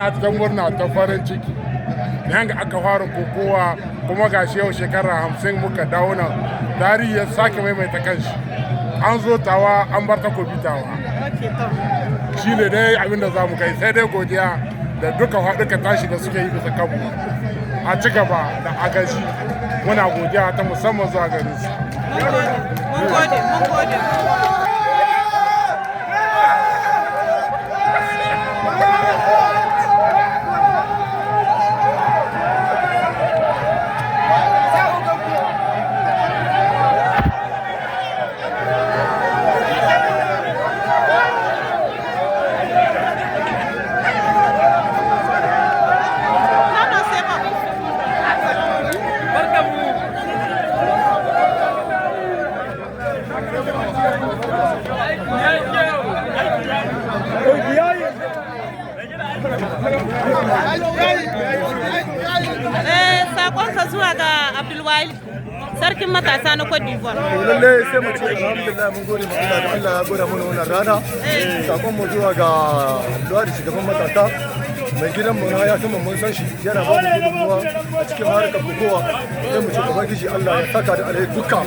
A cikin murna ta farin ciki yanga aka fara kokowa, kuma gashi yau shekara 50 muka dawo nan, tarihi ya sake maimaita kanshi. An zo Tawa, an bar takobi Tawa. Shi ne dai abin da za mu kai, sai dai godiya da duka haɗuka tashi da suke yi bisa kanmu. A ci gaba da agaji, muna godiya ta musamman zuwa gare su. Mun gode, mun gode. Non, non, c'est bon. Sakonka zuwa ga Abdulwali, sarkin matasa na Cote d'Ivoire. Lalle sai mu ce alhamdulillah, mun gode ma Allah da Allah ya gwada mana wannan rana. Sakon mu zuwa ga Abdullahi, shugaban matasa, mai gidan mu na ya sama, mun san shi yana ba mu gudunmuwa a cikin harkar kokowa. Sai mu ce Ubangiji Allah ya saka da alheri. Duka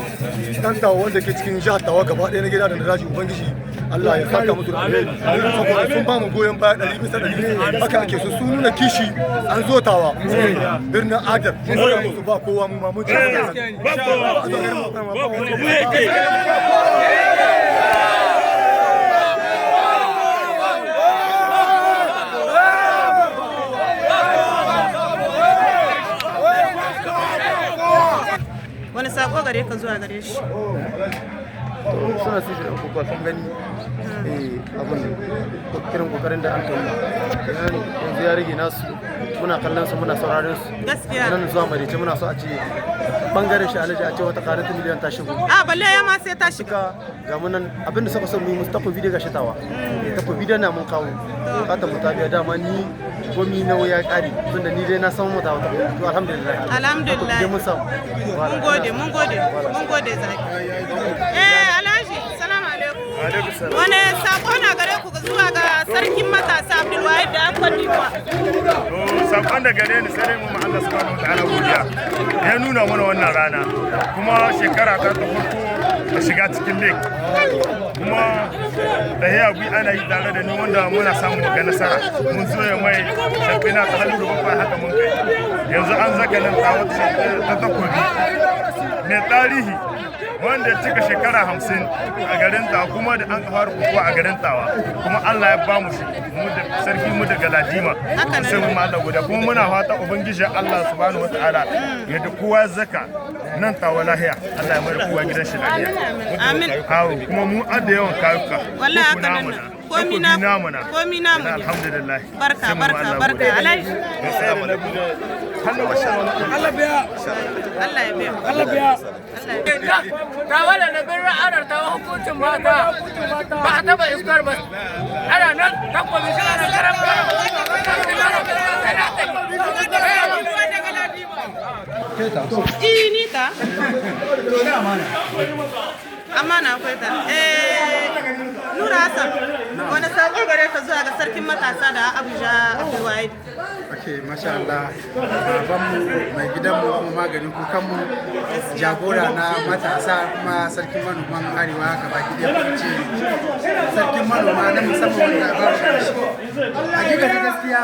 dan Tawa wanda ke cikin jihar Tawa gaba ɗaya, na gida da na daji, Ubangiji Allah ya saka musu da alheri, saboda sun ba mu goyon baya 100%. Haka ake so, sun nuna kishi. An zo Tawa, birnin Adar, mun gwada musu ba kowa, mu ma mun ci. Ba kowa, ba kowa, mu yake. Wani sako gare ka zuwa gare shi? To, suna su shirin kokowa, sun gani abin irin kokarin da an kai. Yanzu ya rage nasu, muna kallon su, muna sauraron su. Nan zuwa marece muna so a ce bangaren shi alaji, a ce wata karatu miliyan ta shigo. A balle ya ma sai ta shiga. Duka ga mu nan, abin da suka so mu yi musu, takobi daga shitawa, takobi da na mun kawo bukatar mu ta biya. Dama ni komi nawa ya kare, tunda ni dai na san mu ta wata. To, alhamdulillah. Alhamdulillah. Takobi dai mun samu. Mun gode, mun gode, mun gode zaki. Alhaji, salamu alaikum. Wani sako na gare ku zuwa ga sarkin matasa Abdulwahid da Cote d'Ivoire? To, sakon da gare ni, sai dai mu ma Allah subhanahu wa ta'ala godiya ya nuna mana wannan rana, kuma shekara ta ta farko da shiga cikin league, kuma da ya bi ana yi tare da ni, wanda muna samun daga nasara. Mun zo ya mai shampiyona ta hannu da bakwai, haka mun kai. Yanzu an zaka nan ta wata ta takobi mai tarihi wanda ya cika shekara 50 a garin Tawa, kuma da an fara kokowa a garin Tawa, kuma Allah ya ba mu shi, mu da sarki, mu da galadima. Haka nan. Sai mu ma Allah godiya, kuma muna fata Ubangiji Allah subhanahu wataala yadda kowa zaka nan Tawa lahiya, Allah ya mai da kowa gidan shi lahiya. Amin. Awo, kuma mu adda yawan kayuka. Wallahi haka nan. Komi na namu na. Komi namu ne. Alhamdulillah. Barka, Sai mu ma barka, Allah barka. godiya. Alhaji. Allah biya. Allah ya biya. Allah biya. Allah ya biya. Tawa da na birnin anar tawa, hukuncin mata ba a taba iskar ba. Ana nan takwabi shi ana karam karam. Ni ta. Amana akwai ta. Nura Hassan, wani sako gare ka zuwa ga sarkin matasa da Abuja, Abdulwahid? Ok, masha Allah, babanmu, mai gidanmu, kuma maganin kukanmu, jagora na matasa, kuma sarkin manoman Arewa gaba ɗaya, kuma ce sarkin manoma na musamman wanda ba shi. Hakika ta gaskiya.